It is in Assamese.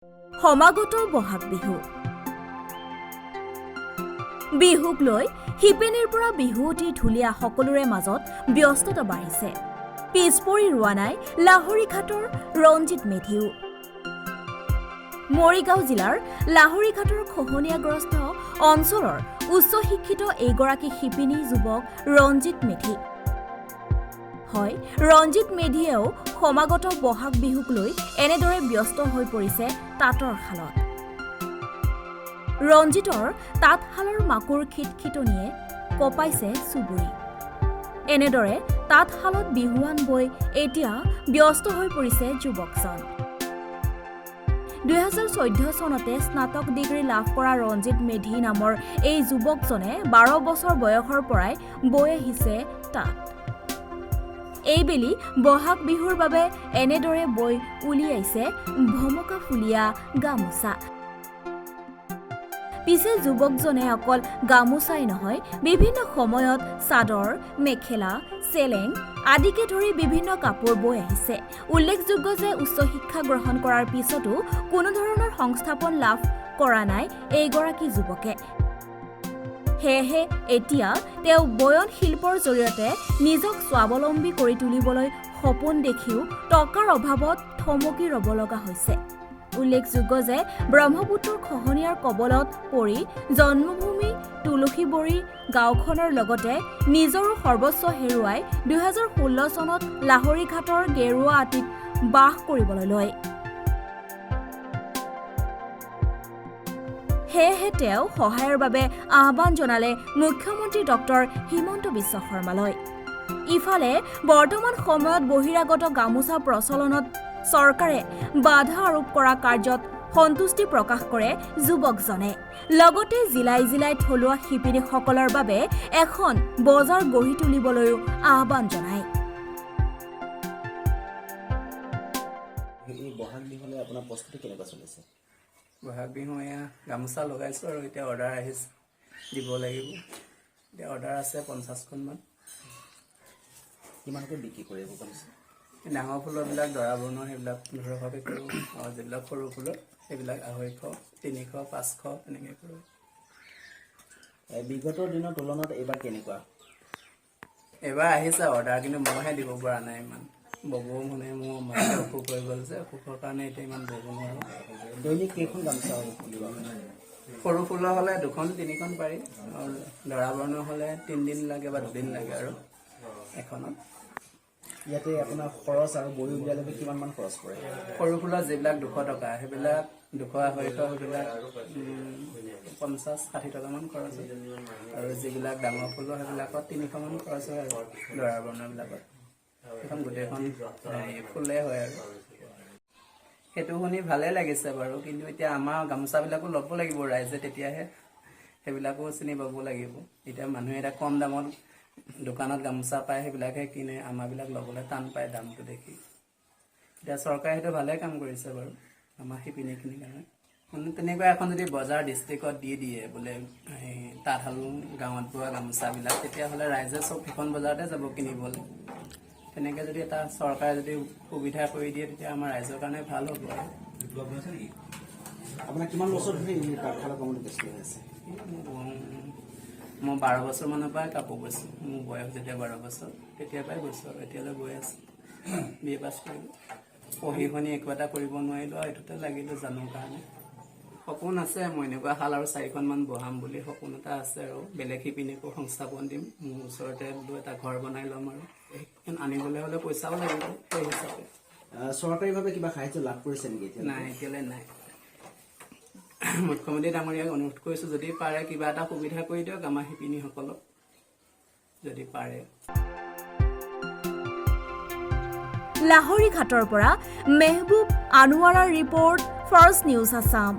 সমাগত বহাগ বিহু। বিহুক লৈ শিপিনীৰ পৰা বিহুৱতী, ঢুলীয়া সকলোৰে মাজত ব্যস্ততা বাঢ়িছে। পিছ পৰি ৰোৱা নাই লাহৰীঘাটৰ ৰঞ্জিত মেধিও। মৰিগাঁও জিলাৰ লাহৰীঘাটৰ খহনীয়াগ্ৰস্ত অঞ্চলৰ উচ্চ শিক্ষিত এইগৰাকী শিপিনী যুৱক ৰঞ্জিত মেধি। হয়, ৰঞ্জিত মেধিয়েও সমাগত বহাগ বিহুক লৈ এনেদৰে ব্যস্ত হৈ পৰিছে তাঁতৰ শালত। ৰঞ্জিতৰ তাঁতশালৰ মাকুৰ খিটখিটনিয়ে কঁপাইছে চুবুৰী। এনেদৰে তাঁতশালত বিহুৱান বৈ এতিয়া ব্যস্ত হৈ পৰিছে যুৱকজন। 2014 চনতে স্নাতক ডিগ্ৰী লাভ কৰা ৰঞ্জিত মেধি নামৰ এই যুৱকজনে 12 বছৰ বয়সৰ পৰাই বৈ আহিছে তাঁত। এইবেলি বহাগ বিহুৰ বাবে এনেদৰে বৈ উলিয়াইছে ভমকা ফুলীয়া গামোচা। পিছে যুৱকজনে অকল গামোচাই নহয়, বিভিন্ন সময়ত চাদৰ, মেখেলা, চেলেং আদিকে ধৰি বিভিন্ন কাপোৰ বৈ আহিছে। উল্লেখযোগ্য যে উচ্চ শিক্ষা গ্ৰহণ কৰাৰ পিছতো কোনো ধৰণৰ সংস্থাপন লাভ কৰা নাই এইগৰাকী যুৱকে। সেয়েহে এতিয়া তেওঁ বয়ন শিল্পৰ জৰিয়তে নিজক স্বাৱলম্বী কৰি তুলিবলৈ সপোন দেখিও টকাৰ অভাৱত থমকি ৰ'ব লগা হৈছে। উল্লেখযোগ্য যে ব্ৰহ্মপুত্ৰৰ খহনীয়াৰ কবলত পৰি জন্মভূমি তুলসীবৰী গাঁওখনৰ লগতে নিজৰো সৰ্বস্ব হেৰুৱাই 2016 চনত লাহৰীঘাটৰ গেৰুৱা আটিত বাস কৰিবলৈ লয়। সেয়েহে তেওঁ সহায়ৰ বাবে আহ্বান জনালে মুখ্যমন্ত্ৰী ডক্টৰ হিমন্ত বিশ্ব শৰ্মালৈ। ইফালে বৰ্তমান সময়ত বহিৰাগত গামোচা প্ৰচলনত চৰকাৰে বাধা আৰোপ কৰা কাৰ্যত সন্তুষ্টি প্ৰকাশ কৰে যুৱকজনে। লগতে জিলাই জিলাই থলুৱা শিপিনীসকলৰ বাবে এখন বজাৰ গঢ়ি তুলিবলৈও আহ্বান জনায়। এই বহাগ বিহুলৈ আপোনাৰ প্ৰস্তুতি কেনেকুৱা চলিছে? বহাগ বিহু এয়া গামোচা লগাইছোঁ আৰু এতিয়া অৰ্ডাৰ আহিছে, দিব লাগিব। এতিয়া অৰ্ডাৰ আছে 50খনমান। কিমানকৈ বিক্ৰী কৰিব গামোচা? এই ডাঙৰ ফুলৰবিলাক দৰা বৰণৰ সেইবিলাক 1500কৈ কৰোঁ আৰু যিবিলাক সৰু ফুলৰ সেইবিলাক 250, 300, 500 তেনেকৈ কৰোঁ। বিগত দিনৰ তুলনাত এইবাৰ কেনেকুৱা? এইবাৰ আহিছে অৰ্ডাৰ, কিন্তু মইহে দিব পৰা নাই ইমান। ব'ব মানে মোৰ মাজতে অসুখ হৈ গ'ল যে, অসুখৰ কাৰণে এতিয়া ইমান ব'ব নোৱাৰোঁ। দৈনিক কেইখন গামোচা দিব? সৰু ফুলৰ হ'লে দুখন তিনিখন পাৰি আৰু দৰা বৰণৰ হ'লে 3 দিন লাগে বা দুদিন লাগে আৰু এখনত। ইয়াতে আপোনাৰ খৰচ আৰু বৈ উলিয়ালৈকে কিমান মান খৰচ পৰে? সৰু ফুলৰ যিবিলাক 200 টকা, সেইবিলাক 200, 250, সেইবিলাক 50, 60 টকামান খৰচ হয় আৰু যিবিলাক ডাঙৰ ফুলৰ সেইবিলাকত 300মান খৰচ হয়। আৰু দৰা বৰণৰবিলাকত সেইখন গোটেইখন এই ফুলে হয়। আৰু সেইটো শুনি ভালেই লাগিছে বাৰু, কিন্তু এতিয়া আমাৰ গামোচাবিলাকো ল'ব লাগিব ৰাইজে, তেতিয়াহে সেইবিলাকো চিনি পাব লাগিব। এতিয়া মানুহে এতিয়া কম দামত দোকানত গামোচা পায়, সেইবিলাকহে কিনে। আমাৰবিলাক ল'বলৈ টান পায় দামটো দেখি। এতিয়া চৰকাৰে সেইটো ভালে কাম কৰিছে বাৰু আমাৰ শিপিনীখিনিৰ কাৰণে। মানে তেনেকুৱা এখন যদি বজাৰ ডিষ্ট্ৰিক্টত দি দিয়ে বোলে এই তাঁতশাল, গাঁৱত বোৱা গামোচাবিলাক, তেতিয়াহ'লে ৰাইজে চব সেইখন বজাৰতে যাব কিনিবলৈ। তেনেকৈ যদি এটা চৰকাৰে যদি সুবিধা কৰি দিয়ে, তেতিয়া আমাৰ ৰাইজৰ কাৰণে ভাল হ'ব আৰু। আপোনাৰ কিমান বছৰ ধৰি এই তাঁতশালৰ কামত ব্যস্ত হৈ আছে? মই 12 বছৰমানৰ পৰাই কাপোৰ বৈছোঁ। মোৰ বয়স যেতিয়া 12 বছৰ, তেতিয়াৰ পৰাই বৈছোঁ আৰু এতিয়ালৈ বৈ আছোঁ। বি এ পাছ কৰিলোঁ, পঢ়ি শুনি একো এটা কৰিব নোৱাৰিলোঁ আৰু এইটোতে লাগিলোঁ জানো কাৰণে। সপোন আছে, মই এনেকুৱা শাল আৰু চাৰিখনমান বহাম বুলি সপোন এটা আছে আৰু বেলেগ শিপিনীকো সংস্থাপন দিম। মোৰ ওচৰতে বোলো এটা ঘৰ বনাই ল'ম আৰু সেইখন আনিবলৈ হ'লে পইচাও লাগিব সেই হিচাপে। চৰকাৰীভাৱে কিবা সাহায্য লাভ কৰিছে নেকি এতিয়া? নাই, এতিয়ালৈ নাই। মুখ্যমন্ত্ৰী ডাঙৰীয়াক অনুৰোধ কৰিছোঁ, যদি পাৰে কিবা এটা সুবিধা কৰি দিয়ক আমাৰ শিপিনীসকলক, যদি পাৰে। লাহৰীঘাটৰ পৰা মেহবুব আনোৱাৰাৰ ৰিপৰ্ট, ফাৰ্ষ্ট নিউজ আছাম।